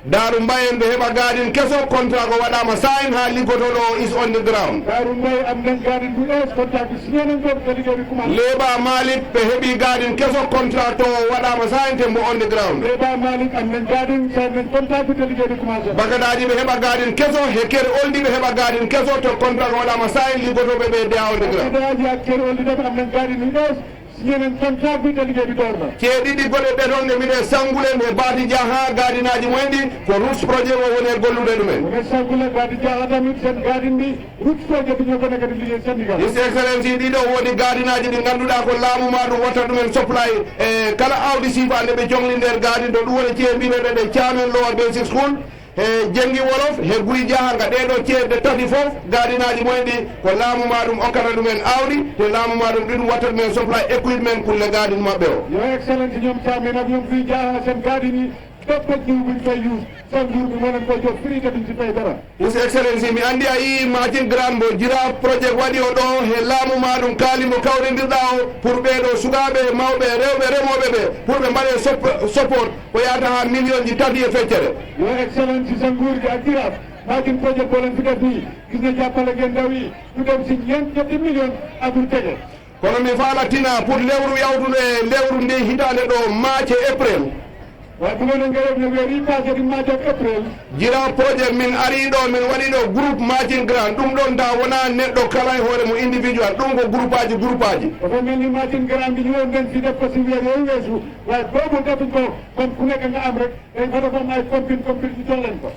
Daaru Mbaye ɓe heɓa gadin keso contrat ko waɗama sign ha liggotoɗo is on the ground Daaru Mbaye am nañ gaadi yu ees contrat bi signé nañ ko te liggéey bi commencé Leba Malik ɓe heeɓi gadin keso contrat to waɗama sign te mbo on the ground Leba Malik am nañ gaadi signé nañ contrat bi te liggéey bi commencé Bagadaji ɓe heɓa gadin keso he Ker Oldi ɓe heɓa gadin keso to contrat ko waɗama sign liggotoɓe ɓe de on the ground Bagadaji ak Ker Oldi tam am nañ gaadi yu ees ñenen contrat bi te liggéey bi door na ceeɗiɗi goɗe ɓeton e mbiɗe sangulen e Bati Jaha gadinaji mumen ɗi ko ruts projet o woni e gollude ɗumen nga sangule Bati Jaha tamit seen gaadin bi route projet bi ñoo ko nekk di liggéey syndicat His Excellency ɗiɗo woni gadinaji ɗi ngannduɗa ko laamu ma ɗum watta ɗumen supply e kala awdi sifande ɓe cohli nder gadin ɗo ɗum woni cee mbiɓeɓe ɗe Thiamen Lower Basic School e Jengi Wolof he Guy Jahaga ɗeɗo ceeɗe tati fof gadinaji mumen ɗi ko laamu ma ɗum okkata ɗumen awdi te laamu ma ɗum ɗiɗum watta ɗumen supply équipement pour le gadin maɓɓe o Your Excellency ñoom Thiamen ak ñoom Guy Jaha seen gaadin yi bépp jiw buñ koy use seen nguur bi moo leen koy jox free te duñ ci fay dara His Excellency mi andi a yii Martin Grand mo Giraffe projet waɗi o ɗo he laamu ma ɗum kaali mo kawrindirɗa o pour ɓeɗo sukaɓe mawɓe rewɓe remoɓe ɓe pour ɓe mbaɗe support ko yahata ha million ji tati e feccere Your Excellency sa nguur gi ak Giraffe Martin projet boo leen fi def nii gis na jàppale ngeen ndaw yi ñu dem si ñetti million ak lu tege kono mi faalatina pour lewru yawtude e lewru nde hitande ɗo maace April waaye bu ngeen ngeen ne weer yi passé di March ak April Giraffe projet min ari ɗo min waɗi ɗo groupe Martin Grand ɗum ɗon da wona neɗɗo kala e hoore mo individual ɗum ko groupe aji dafa mel ni Martin Grand bi ñëwoon ngeen fi def ko si weer yooyu weesu waaye boobu defuñ ko comme ku nekk nga am rek dañ fa defoon ay compil ci jox leen ko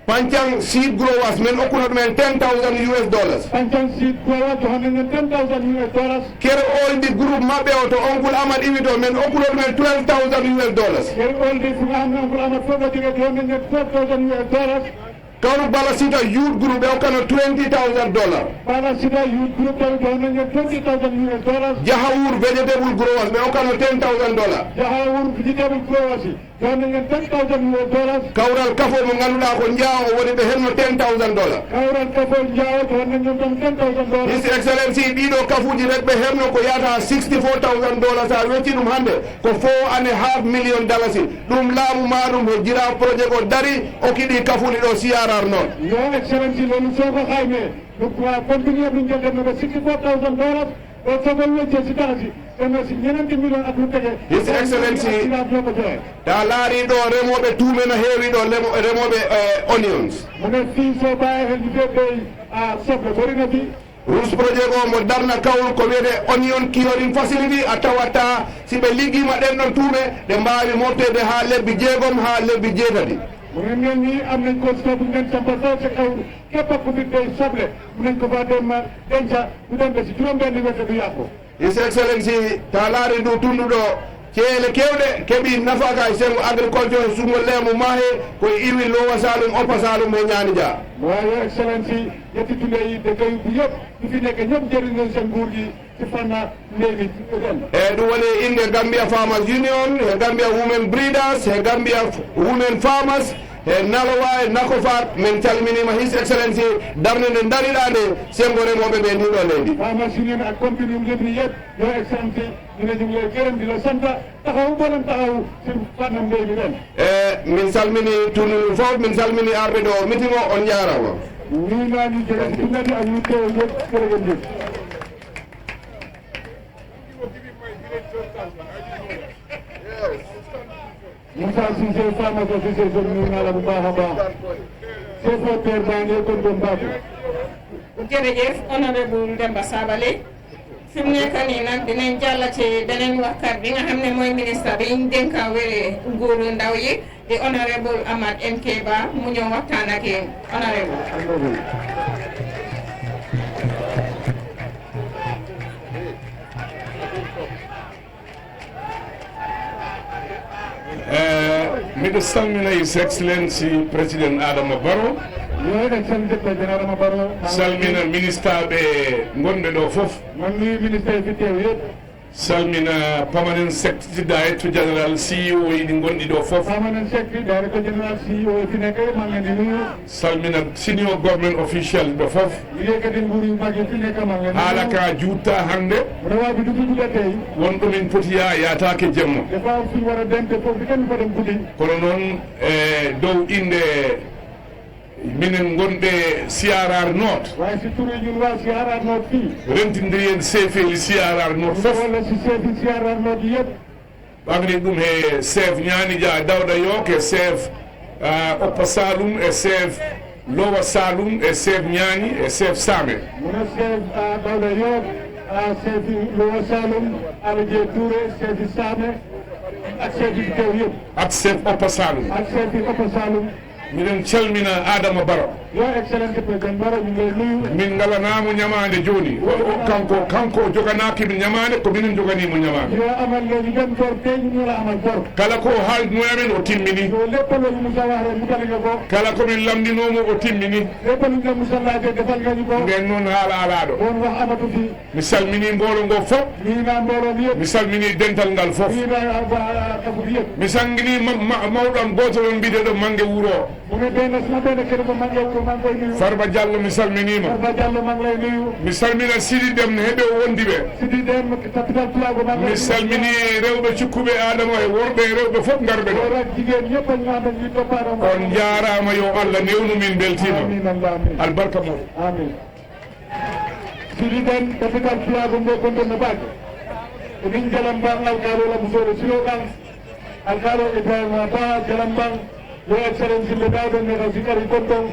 Pancang seed growers men okkuno ɗumen $10,000 Pancang seed growers joxoon nañ leen $10,000 Ker Oldi groupe maɓɓe o to Oncle Amad iwi to men okkuno ɗumen $12,000 Ker Oldi fu nga xam ne Oncle Amad foofu la jógee joxoon nañ leen $12,000 Kawru Bala Sita youth group ɓe okkano $20,000 Bala Sita youth group tawi joxoon nañ leen $20,000 Jahawur vegetable growers ɓe okkano $10,000 Jahawur vegetable growers yi joxoon nañ leen $10,000 Kawral Kafo mo ngannduɗa ko Njaa o woni ɓe henno $10,000 Kawral Kafo Njaa joxoon nañ leen tam $10,000 His Excellency ɗiɗo kafuji rek ɓe herno ko yata $64,000 sa wecci ɗum hannde ko $4.5 million ɗum laamu ma ɗum he Giraffe projet ko dari o kiɗi kafuɗi ɗo siyarar noon Your Excellency loolu soo ko xaymee compagnie bi ngeen dem na ba $64,000 o sogal weccee si taxi dem na si ñeneenti million ak lu tege His Excellency ta laari ɗo remoɓe tuume no heewi ɗo remoɓe onions mu ne fii soo bàyyi xel ñu dee béy soble bëri na fii Rus projet o mo darna kawol ko wiyete onion curing facility a tawata si ɓe liggima ɗen ɗon tuume ɗe mbawi moftede ha lebbi 6 ha lebbi 7 mu ne ngeen ñi am nañ ko stock bu ngeen sampa soo si kaw képp ku fi béy soble mu nañ ko fa dem denca mu dem ba si juróom-benn wete du yàqu His Excellency ta laari ndu tunduɗo ceele kewɗe keeɓi nafaka e sengo agriculture e sungol lemu mahe koye iwi Lowa Saloum Upper Saloum e Ñaani Dia waaye Your Excellency yetti tunde yi dëkk bu yëpp ñu fi nekk ñëpp jëriñ nañ seen nguur gi si fànna léegi ren e ɗum woni inde Gambia Farmers Union e Gambia Women Breeders e Gambia Women Farmers e Nalowa e Nakofat min calminima His Excellency darde nde dariɗa nde sengo remoɓe ɓe ndiɗo leydi Farmers Union ak compagnie um lebni yëpp Your Excellency dina ñu ngi lay gërëm di la sant taxaw boolem taxaw si fànnam mbéy mi ren e min salmini tunu fof min salmini arɓe ɗo meeting o on jarama nii naa ñu jëlee si tunnati ak ñu teew yëpp jërëgën jëf Moussa Cissé Farmers Association nuyu naa la bu baax a baax chef opérateur baa ngi kon doon baatu jërëjëf honorable Demba Sabally fi mu nekk nii nag dinañ jàll ci beneen waxkat bi nga xam ne mooy ministre bi ñu dénka wéré nguuru ndaw yi di honorable Amat MK Bah mu ñëw waxtaan ak yéen honorable miɗo salmina His Excellency President Adama Barrow Your Excellency President Adama Barrow salmina ministre ɓe gonɓe ɗo fof manni ministre fi tew yëpp salmina permanent secretary director general CEO yiɗi gonɗi ɗo fof permanent secretary director general CEO fi nekk maa ngi leen di nuyu salmina senior government official ɓe fof liggéeykat yi nguur yu mag yi fi nekk maa ngi leen di nuyu haala ka jutta hannde mu ne waa bi du dugg tey won ɗumin poti yatake jemma dafa am fu ñu war a dem te foofu kenn fa dem guddi kono noon dow inde minen gonɓe CRR North waaye si turu ñun waa CRR North fii rentidiri en sefeli CRR North fof wala si seefi CRR North yëpp ɓamri ɗum he chef ñanija Dawda Yok e chef Oppa Saloum e chef Lowa Saloum e chef ñani e chef Same mu ne chef Dawda Yok chef Lowa Saloum Alaje Touré chef Same ak chef yi teew yëpp ak chef Oppa Saloum ak chef yi Oppa Saloum miɗen calmina Adama Barrow Your Excellency President Barrow ñu ngi lay nuyu min ngalanamo ñamade joni kanko joganakimi ñamade ko minen joganimo ñamade yo amal lo ñu dem bor tey ñu la amal bor kala ko haalduno amen o timmini yo lépp lo ñu musa wax rek mu tali nga ko kala komin lamdinomo o timmini lépp lu ñu musa laaje defal nga ñu ko nden noon haala alaɗo won wax amatu fi mi salmini mboolo ngo fof ni na mbooloo mi yëpp mi salmini dental ngal fof ni na tabu yëpp mi sangini mawɗon goto ɗon mbiɗeɗo Mangue Wuro mu ne benn sama benn kër ba Mangue Wuro maa ngi koy nuyu Farba Diallo mi salminima Farba Diallo maa ngi lay nuyu mi salmina Sidi Dem ne heeɓe wondi ɓe Sidi Dem capital Plago maa ngi lay mi salmini rewɓe cikkuɓe Adama e worɓe e rewɓe fof garɓe ɗo nuyu jigéen ñëpp ñu ànd ak ñu toppaadam on jarama yo Allah newnu min beltima amin amin albarka moɗo amin Sidi Dem capital Plago ngo kontonno baake emin jalambang alkalo la musoro silokan alkalo Ibrahima Ba jalambang Your Excellency le dawde ne ko sikari konton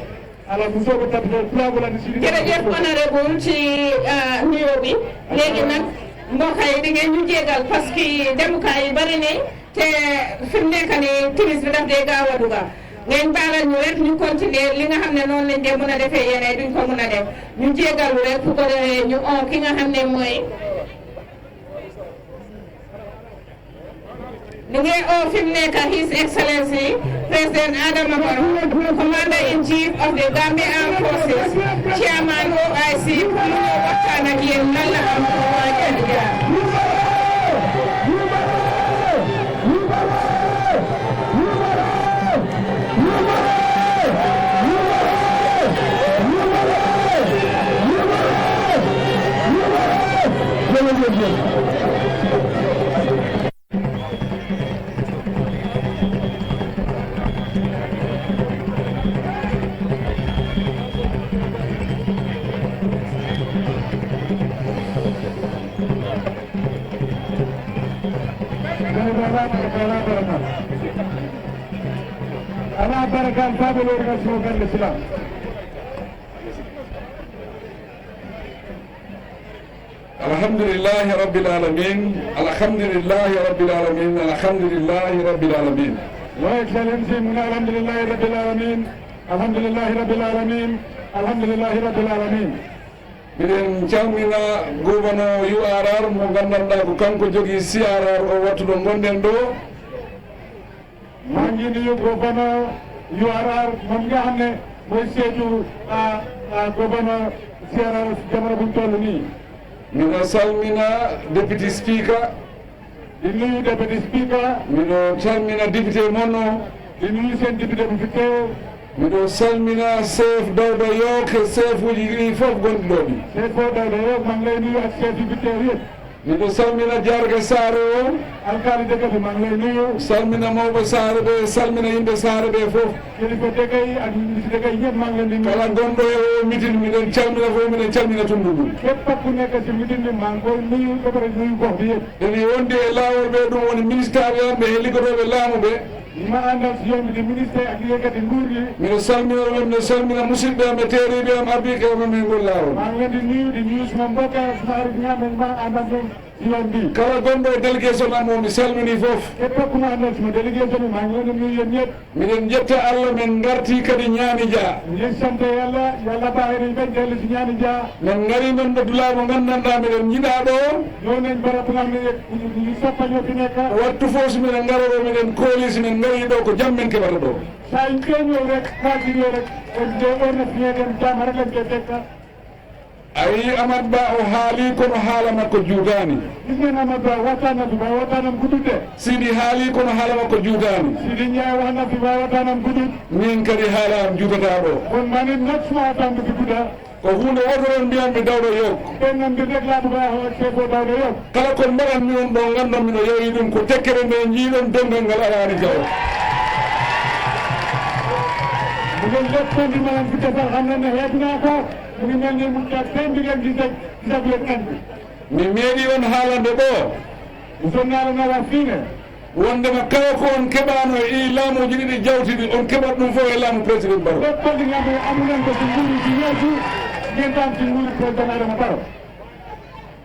ala musoro capital Plago la Sidi jërëjëf honorable ci nuyoo bi léegi nag mbokk yi di ngeen ñu jégal parce que demukaay yi bari ne te fi mu nekk nii timis bi daf dee gaaw a duga ngeen baalal ñu rek ñu continuer li nga xam ne noonu lañ dee mën a defee yeneen duñ ko mën a def ñu jégalu rek pour ko defee ñu on ki nga xam ne mooy ñu ngi oo fi mu nekk His Excellency President Adama Barrow Commander-in-Chief of the Gambia Armed Forces Chairman OIC pour mu ñëw waxtaan ak yéen lan la am pour waa Gambia ala barakan fabel organisation de l'islam alhamdulillahi rabbil alamin alhamdulillahi rabbil alamin alhamdulillahi rabbil alamin Your Excellency mun alhamdulillahi rabbil alamin alhamdulillahi rabbil alamin alhamdulillahi rabbil alamin miɗen calmina gouverneur URR mo gandanɗa ko kanko jogui CRR o wattu ɗo gonɗen ɗo maa ngi nuyu gouverneur URR moom nga xam ne mooy seetu gouverneur CRR jamono buñ toll nii miɗo salmina député speaker di nuyu député speaker miɗo calmina député monno di nuyu seen député bu fi teew miɗo salmina chef Dawda Yok e chef uji ɗi fof gonɗi ɗo ɗi chef Dawda Yok maa ngi lay nuyu ak chef yi fi teew yëpp miɗo salmina Jarga Saare o alkaali dëkk bi maa ngi lay nuyu salmina mawɓe saare ɓe salmina yimɓe saare ɓe fof kilifa dëkk yi ak ministre dëkk yi ñëpp maa ngi leen di nuyu kala gonɗo e o mitin miɗen calmina fof miɗen calmina tundugol képp ku nekk si mitin bi maa ngi koy nuyu ba pare nuyu gox bi yëpp ene wondi e laawol ɓe ɗum woni ministére en ɓe e liggotoɓe laamu ɓe ma andal si yomɓe ministre ak yegati nguurdi miɗo salmina wonde salmina musidɓe am e teeriɓe am abike o men ngol laawol ma wendi niwde niwsma mbokka suma ari ñamen ma andan ɗon siyon mbi kala gonɗo e délégation am o mi salmini fof e pakkuma andal suma délégation ma wendi niw yen ñet miɗen jetta Allah men garti kadi ñaani dia yen sante yalla yalla ba enen ɓen delle si ñaani dia min ngari men ɗo dula mo gandanɗa miɗen jiiɗa ɗo ɗon en barabugamne sappañoti nekka wattu fof so miɗen ngara ɗo miɗen kooli so min ngari ɗo ko jam men keɓata ɗo sa en ƴeeño rek kajiɗo rek nde on fiyeɗen jam rek len ke tekka a wi Amadou Ba o haali kono haala makko juutani ɗimen Amadou Ba wattanam ba wattanam guɗude Sidi haali kono haala makko juutani Sidi Ndiaye wannafi ba wattanam guɗude min kadi haala am juutata ɗo on mani natsuma wattandude guɗa ko hunde wotoron mbiyanmi dawɗo yok ɓen namdi rek laaɓuga sefo dawɗo yok kala kon mbaɗanmi on ɗo gandon miɗo yewi ɗum ko tekkere nde jiiɗon dongal ngal alani jawo minen lettodimanan guddata hannene heedna ko mi melni mumta tembiren gisaglen andi mi meeɗi on haalande ɗo sonnalanawa fiine wondema kala ko on keɓano e laamuji ɗiɗi jawtiɗi on keɓat ɗum fof e laamu président Barrow lettodigamɓe amunen ko so nguuriji yeesu gentan so nguuri président Adama Barrow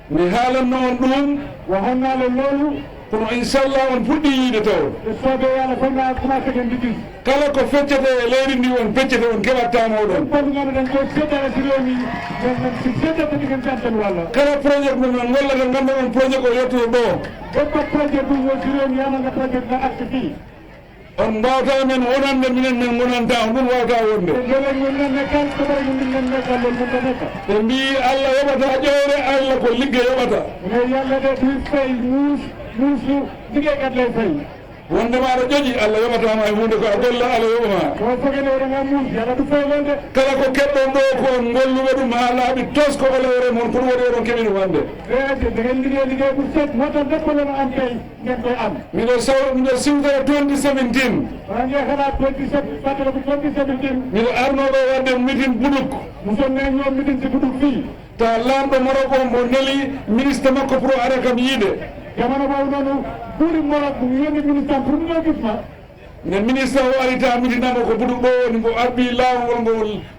mi haalanno on ɗum wo honnale loolu kono inchallah on puɗɗi yiide taw e soobe yalla fonna commencé ken ndikis kala ko feccete e leydi ndi on peccete on keɓattama oɗon podugano ɗen ko seddare si rewmi si seddata ɗigen tanten walla kala projet mo non gollata ganda on projet ko yettude ɗo ɓekko projet ɗum wo si rewmi yamanga projet na acte fi on mbawta men wonande minen min gonanta on ɗum wawta wonde jelen gonnen nekkal ko ɓara yimɗinen nekkal lol mum nekka ɓe mbi Allah yoɓata ƴewre Allah ko ligge yoɓata ne yalla de ɗi fay muusu ligey kat ley fay wondema aɗa ƴoƴi Allah yoɓatama e hunde ko a golla Allah yoɓama o fogene oɗonga muus yalla ɗum fay londe kala ko keɓɗon ɗo ko on golluɓe ɗum ha laaɓi tos ko olewre moon pour waɗi oɗon keɓi ɗum wande reede degen ligey pour set motan deppolono an kay gen koye am miɗo siwtara 2017 wange haɗa 27 fatara ko 2017 miɗo arnoɗo wadde mitin buduk musonne ñoo mitin si buduk fii ta lamɗo Maroc o mo neli ministre makko pour ara kam yiide jamano ɓaw noonu ɓuuri Maroc yoni ministre pour ɗo gisma nde ministre o arita mitinama ko buduk ɗo woni ngo arɓi laawol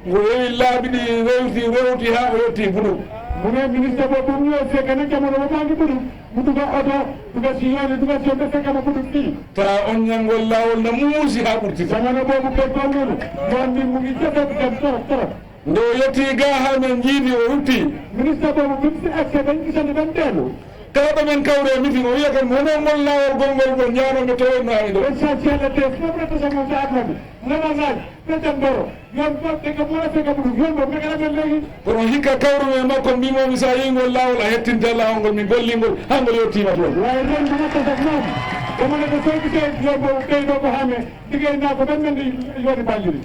ngo rewi laaɓi ɗi rewti ha o yetti buduk mune ministre bo ɗum yo fekane jamano o ɓangi buduk buduga oto duga siyoni duga siyonde fekkama buduk ɗi ta on ñangol laawol ne muusi ha ɓurtita jamano bomo ɓeggol noonu yonni mugi jefet dem torop nde o yetti ga ha men jiidi o rutti ministre bomo bimsi accé dañ gisande ɗan teelu kala ɗo men kawre mitin o wiya kam hono ngol laawol gongol ngol ñaanoɓe towonaani ɗo essentiel te fofretosamo sa adnaɓe nanasaji ɓetan doro yon ɗega mona feka ɓuɗum yon bo megana men léegi kono hikka kawrume makko mbimomi sa yi ngol laawol a hettinta laawol ngol min gollingol ha ngol yettima toon wawi ren dumattasak noon jamano ko soykite yon bo ɓeyɗo ko hame ligeyna ko ɗon men yoni balliri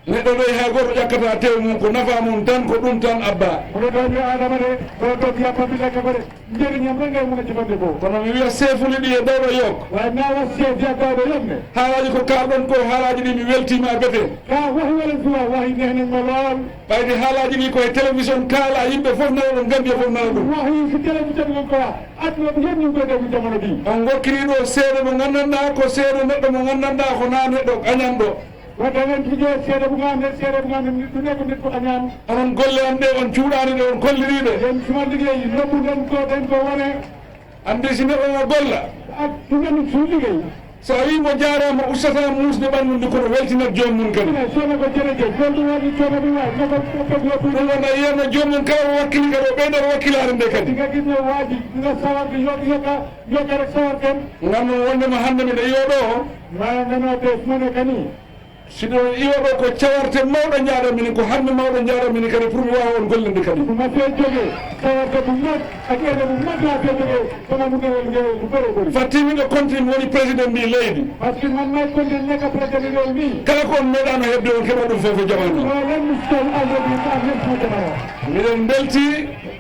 neɗɗo ɗo hay goto ƴakkata tew mum ko nafa mum tan ko ɗum tan abba oɗo ɗomi adama de ɗo tobiya pabilaka ko de jeriñam renge muna cifande ko kono mi wiya sefuli ɗi e ɗoɗo yok way nawa chef ya gawɗo yonne haalaji ko kalɗon ko haalaji ɗi mi weltima bete ka wahi walen suwa wahi nehnenmo lool ɓayde haalaji ɗi koye télévision kaala yimɓe fof nana ɗum gandi e fof nana ɗum wahi so télévision gon ko wa aduna ɓe henni koye dewi jamono ɗi on gokkiriɗo seeɗa mo gandanɗa ko seeɗa neɗɗo mo gandanɗa ko na neɗɗo añanɗo wadde hen tije seeɗa bugande ɗum ne ko nit ko añan onon golle an ɗe on cuuɗani ɗe on kolliriɗe yen suma ligguey noppu den ko ɗen ko wone andi si neɗɗo no golla ɗumeni su ligguey so a wi mo jarama ustata musde ɓanndu ndi kono weltinat joomum kadi sono ko jerejef golɗum waɗi sono ɗum wawi noko ɗum wona yiyana joomum kala o wakkili kadi o ɓeyɗata wakkilare nde kadi diga guinno waaji diga sawarde yoka rek sawarten ngam noon wondema hande miɗa yiyoɗo ma ganode mone kani siɗo iwaɗo ko cawarte mawɗo jaaɗa mini ko hammi mawɗo jaaɗa mini kadi pour mi wawa on gollinde kadi ma fe jogue cawarte ɗum mag ak ene ɗum mag la fe jogue kono mugewol ngewol ko ɓore ɓori fattimiɗo continue woni président mbi leydi par ce que man may konde nekka président rew mi kala ko on meeɗano hebde on keɓa ɗum foof e jamanu o lemmiston already a lemmo jamano miɗen belti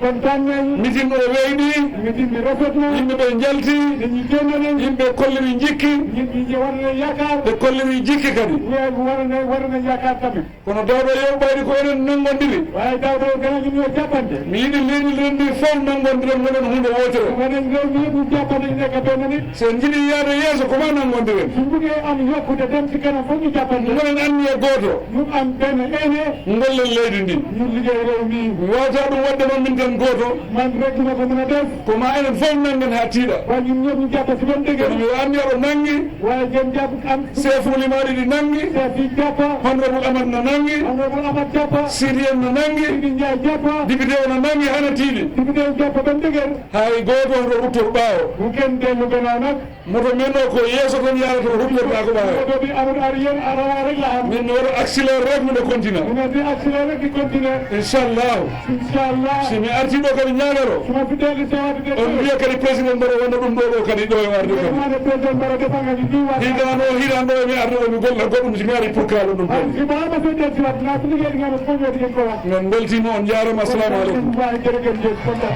kontan nayi mitin o weyɗi mitin mi rafetno yimɓeɓe jalti dañi jennanen yimɓe kolliri jikki yimɓe wonne yakar ɓe kolliri jikki kadi warana yakar tamit kono dawɗo yew ɓayde ko enen nangodiri waaye dawɗo ganaji ñoo jappante mi yiɗi leydi lendi fof nangodiren gonen hunde wotere wonen rewmi yiɗu jappante ine ka ɓe nani sen jiiɗi yaade yeeso koma nangodiren so mbugi am yokkude dem si kanam fof ñu jappante gonen anni e goto ñum am ɓene ene gollen leydi ndi ñu liggéey réew mi wawata ɗum wadde noon min tan goto man regguma ko mën a def koma enen fof nangen ha tiiɗa waaye ñun ñëpp ñu jàpp si ben dëgg kono mi anni aɗo nangi waaye jëm jàpp am chef ulimaɗi ɗi nangi chef yi jàppa honorable amad no nangi honorable Amat jàppa sidi en no nangi Sidi Ndiaye jàppa député o no nangi hana tiiɗi député jàppa ben dëgër hay goto oto ruttor ɓaawo bu kenn dellu gannaaw nag moto men o ko yeeso tan yarata o ruttorɗa ko ɓaawo oto bi amul arrière arawa rek la am min mi waɗa accélére rek miɗo continue dina di accéléré di continuer inchallahu inchallah si mi arti ɗo kadi ñagaro suma fi dellu sewade de on wiya kadi président mbaɗa wonno ɗum ɗo ɗo kadi ɗo e warde kadi mane président mbara defanga di wa higano hiɗan ɗo emi arde ɗo mi golla goɗɗum somi ari pour kaalo ɗum kadi si ba ma fe del si wat na fi liggéey di nga ko ñodi ngeen ko wax min beltima on jarama assalamu aleykum waaye jërëjëf kontaan